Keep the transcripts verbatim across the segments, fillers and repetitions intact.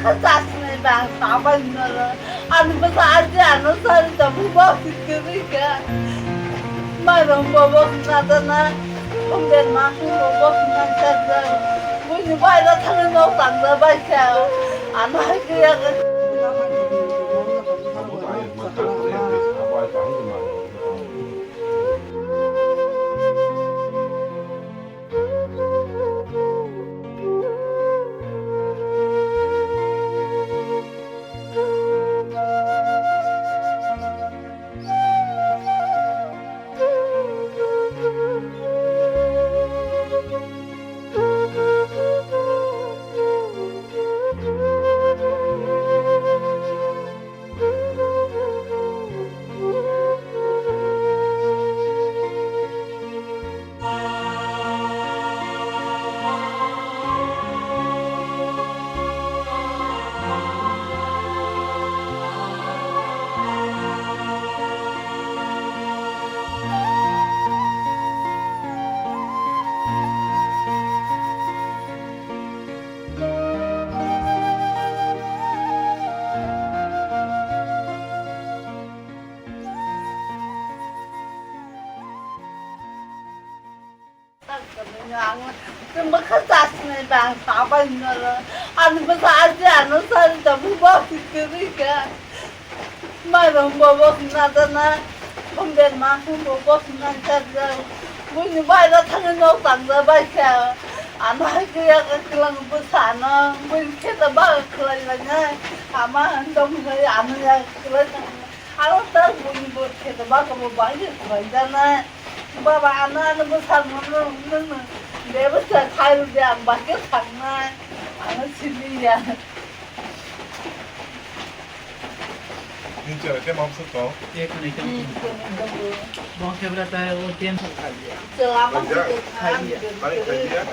Chasnai bang sabai noro. Ani bwsa aji ano sari tabuk bo sikiri ka. Mairong bo bo sinadana. Pumben ma bo bo sinadana. Buini baira thangwi nok tangda baisa. Ano hai kaya ka. Ang bwkha chasnai bang sabai noro. Ani bwsa aji ano sari tabuk bo sikiri ka. Mairong bo bo sinadana. Pumben ma bo bo sinadana. Buini baira thangwi nok tangda baisa. Ano hai kaya ka kilang bwsa ano. Buini kheta ba khlai lainai. Ama handom hai ano ya khlai tang. Aro ta buini bo kheta ba ka bo bai khlai jana. Baba, ano, ano bwsakno nwng, nwng, nwng bebsa khai rw di, ang bahai khe thangnai. Ano simi ya. Nini chwrai tei mamsa tong? Tei khwnwi tong. Hmm, khwnwi tongo. Bo khe bwra ta o tension khai ya. Chwla ma khai ya. Khai ya. Khai ya.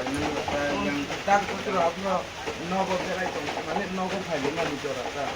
Yang tak putra apno nogo berai tong, mane nogo phai mani jora ta.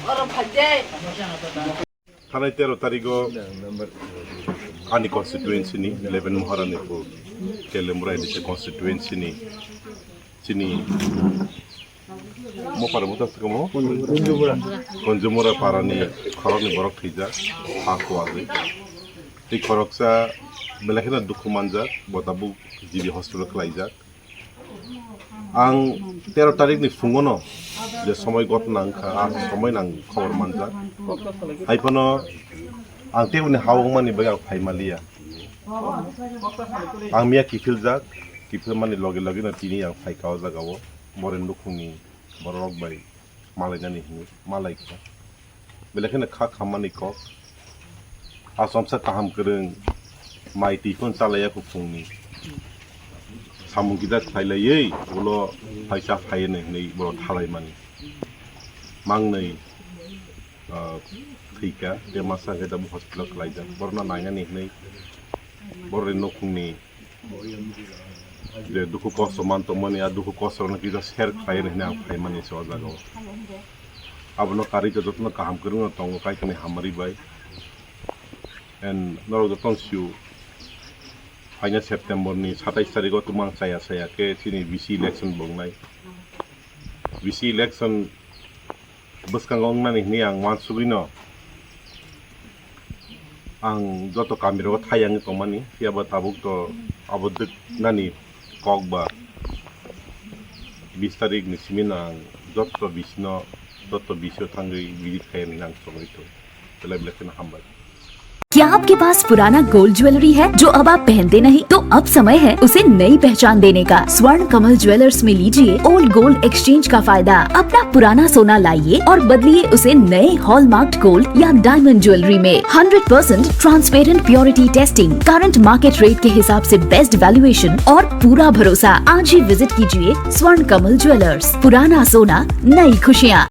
Oro phai de. Thanai tero tarigo ani constituency ni eleven Maharanipur, Kelemura A D C constituency ni chini mopar muta sikamo Kunjumura para ni khorok ni borok thwijak, ha kuwagwi. Tei khoroksa belai kheno dukhu manjak, bo tabuk G B hospital khlaijak. Ang tero tarik ni phungo no je somoi gotna wngkha, a somoi nang khobor manjak. Hai phano ang teboni ha wngmani bagwi ang phai maliya. Ang miya kiphil jak, kiphil mani loge loge no tini ang phai kha o jaga o, bore nukhung ni borok rok bai malainani hinwi malaikha. Belai kheno kha khammani kok. Achomsa kaham kwrwng mai twi phano chalaiya kuphungni. Samung kisa khlailaiwi ulo phaisa phaiya hinwi borok thalaimani. Mangnwi, ah, thwikha, tei masa khe tabuk hospital khlaijak. Borokno nainani hinwi borokni nukhungni je dukhu kosto man tongmani, a dukhu kosto rokno kisa share khlai rw hinwi ang phaimani se o jaga o. Abono karwi khe jotono kaham kwrwngno tongo, kaitorni hamari bai. And norok jotono sio, phaina September ni satais tarikh o tumang chaya chaya khe chini V C election bo wngnai. V C election bwskango wngnani hinwi ang uansugwino ang joto kamirogo thai wngwi tongmani, phiyaba tabuk to abo dwknani kok ba bis tarikh ni simi no ang joto bisino, joto bisio thangwi visit khai hinwi ang chongwi tongo, belai belai kheno hambai. क्या आपके पास पुराना gold jewellery है जो अब आप पहनते नहीं? तो अब समय है उसे नई पहचान देने का। स्वर्ण कमल ज्वेलर्स में लीजिए ओल्ड गोल्ड एक्सचेंज का फायदा। अपना पुराना सोना लाइए और बदलिए उसे नए हॉलमार्क्ड गोल्ड या डायमंड ज्वेलरी में। Hundred percent transparent purity testing, current market rate के हिसाब से बेस्ट वैल्यूएशन और पूरा भरोसा। आज ही विजिट कीजिए स्वर्ण कमल ज्वेलर्स। पुराना सोना, नई खुशियाँ।